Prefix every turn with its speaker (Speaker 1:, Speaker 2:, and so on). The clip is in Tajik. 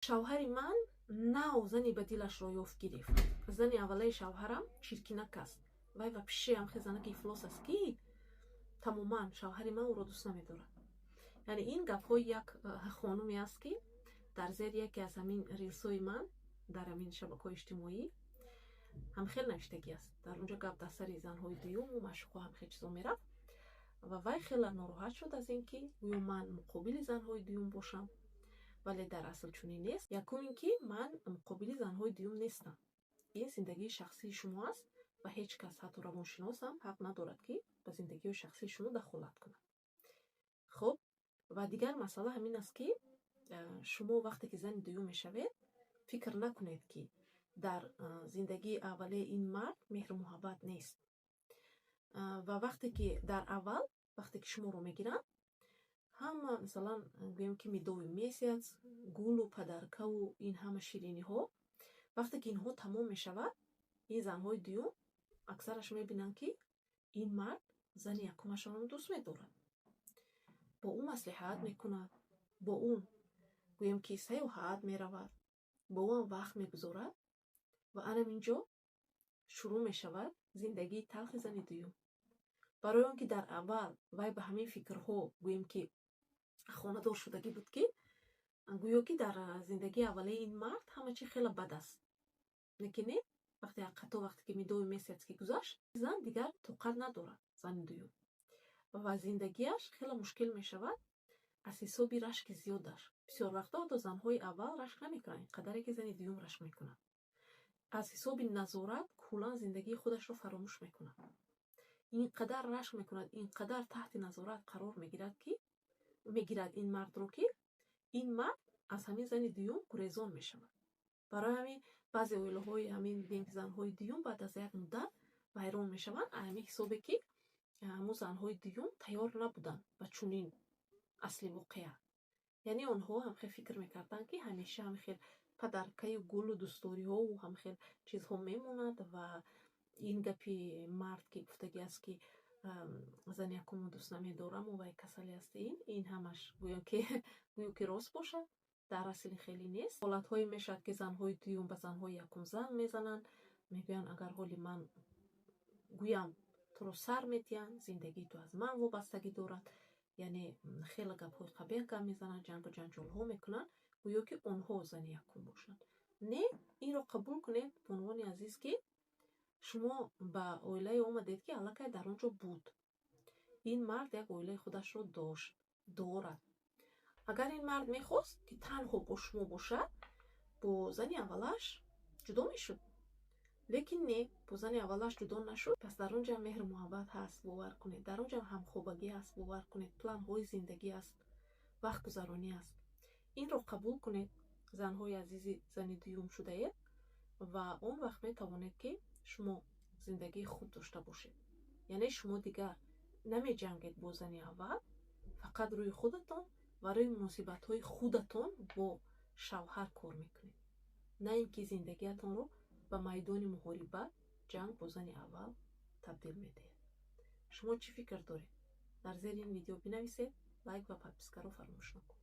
Speaker 1: Шавҳари ман нав зани ба дилашро ёфт, гирифт. Зани аввалаи шавҳарам чиркинак аст. Вай вообще ҳамхел занаки ифлос аст, ки тамоман шавҳари ман ӯро дӯст намедорад. Яъне ин гапҳои як хонуме аст, ки дар зери яке аз ҳамин рилсҳои ман дар ҳамин шабакаҳои иҷтимоӣ ҳамхел навиштагӣ аст. Дар онҷо гап дар сари занҳои дуюму маъшуқо, ҳамхел чизо мерафт ва вай хеле нороҳат шуд аз ин ки гӯё ман муқобили занҳои дуюм бошам, вале дар асл чунин нест. Якум ин ки ман муқобили занҳои дуюм нестам. Ин зиндагии шахсии шумо аст ва ҳеҷ кас, ҳатто равоншиносам, ҳақ надорад, ки ба зиндагиҳои шахсии шумо дахолат кунад. Хуб, ва дигар масъала ҳамин аст, ки шумо вақте ки зани дуюм мешавед, фикр накунед, ки дар зиндагии аввалаи ин мард меҳру муҳаббат нест. Ва вақте ки дар аввал, вақте ки шуморо мегиранд, ҳама, масалан, гӯем ки медовый месяц, гулу подаркаву ин ҳама шириниҳо, вақте ки инҳо тамом мешавад, ин занҳои дуюм аксараш мебинанд, ки ин мард зани якумашонро дӯст медорад, бо ӯ маслиҳат мекунад, бо ӯ, гӯем ки, сайёҳат меравад, бо ӯам вақт мегузорад. Ва анам ин ҷо шурӯъ мешавад зиндагии талхи зани дуюм, барои он ки дар аввал вай ба ҳамин фикрҳо, гӯем ки, хонадор шудагӣ буд, ки гӯё ки дар зиндагии аввалаи ин мард ҳама чи хеле бад аст. Лекин не, вақте ҳақиқато, вақте ки медовый месяц ки гузашт, зан дигар тоқат надорад, зани дуюм, ва зиндагиаш хеле мушкил мешавад аз ҳисоби рашки зиёдаш. Бисёр вақтҳо ҳатто занҳои аввал рашк намекунанд, ин қадаре ки зани дуюм рашк мекунад. Аз ҳисоби назорат куллан зиндагии худашро фаромӯш мекунад. Ин қадар рашк мекунад, ин қадар таҳти назорат қарор мегирад, ки мегирад ин мардро, ки ин мард аз ҳамин зани дуюм гурезон мешавад. Барои ҳамин баъзе оилаҳои ҳамин, бигем ки, занҳои дуюм баъд аз як муддат вайрон мешаванд, ҳамин ҳисобе ки ҳамун занҳои дуюм тайёр набуданд ба чунин асли воқеа. Яъне онҳо ҳамхел фикр мекарданд, ки ҳамеша ҳамхел подаркаю гулу дӯстдориҳову ҳамхел чизҳо мемонад. Ва ин гапи мард, ки гуфтагӣ аст, ки зани якумро дӯст намедораму вай касале аст, ин ҳамаш гӯё ки рост бошад, дар асл хеле нест. Ҳолатҳое мешавад, ки занҳои дуюм ба занҳои якум занг мезананд, мегӯянд: «Агар ҳоли ман гӯям, туро сар медиҳанд, зиндагии ту аз ман вобастагӣ дорад». Яъне хеле гапҳои қабеҳ гап мезананд, ҷангу ҷанҷолҳо мекунанд, гӯё ки онҳо зани якум бошанд. Не, инро қабул кунед, бонувони азиз, ки шумо ба оилае омадед, ки аллакай дар он ҷо буд. Ин мард як оилаи худашро дошт, дорад. Агар ин мард мехост, ки танҳо бо шумо бошад, бо зани аввалаш ҷудо мешуд, лекин не, бо зани аввалаш ҷудо нашуд. Пас дар он ҷо меҳру муҳаббат ҳаст, бовар кунед, дар он ҷо ҳамхобагӣ ҳаст, бовар кунед, планҳои зиндагӣ аст, вақтгузаронӣ аст. Инро қабул кунед, занҳои азизи зани дуюм шудаед, ва он вақт метавонед, ки шумо зиндагии хуб дошта бошед. Яъне шумо дигар намеҷангед бо зани аввал, фақат рӯи худатон ва рӯи муносибатҳои худатон бо шавҳар кор мекунед, на ин ки зиндагиатонро ба майдони муҳориба, ҷанг бо зани аввал табдил медиҳед. Шумо чӣ фикр доред? Дар зери ин видео бинависед, лайк ва подпискаро фаромӯш накунед.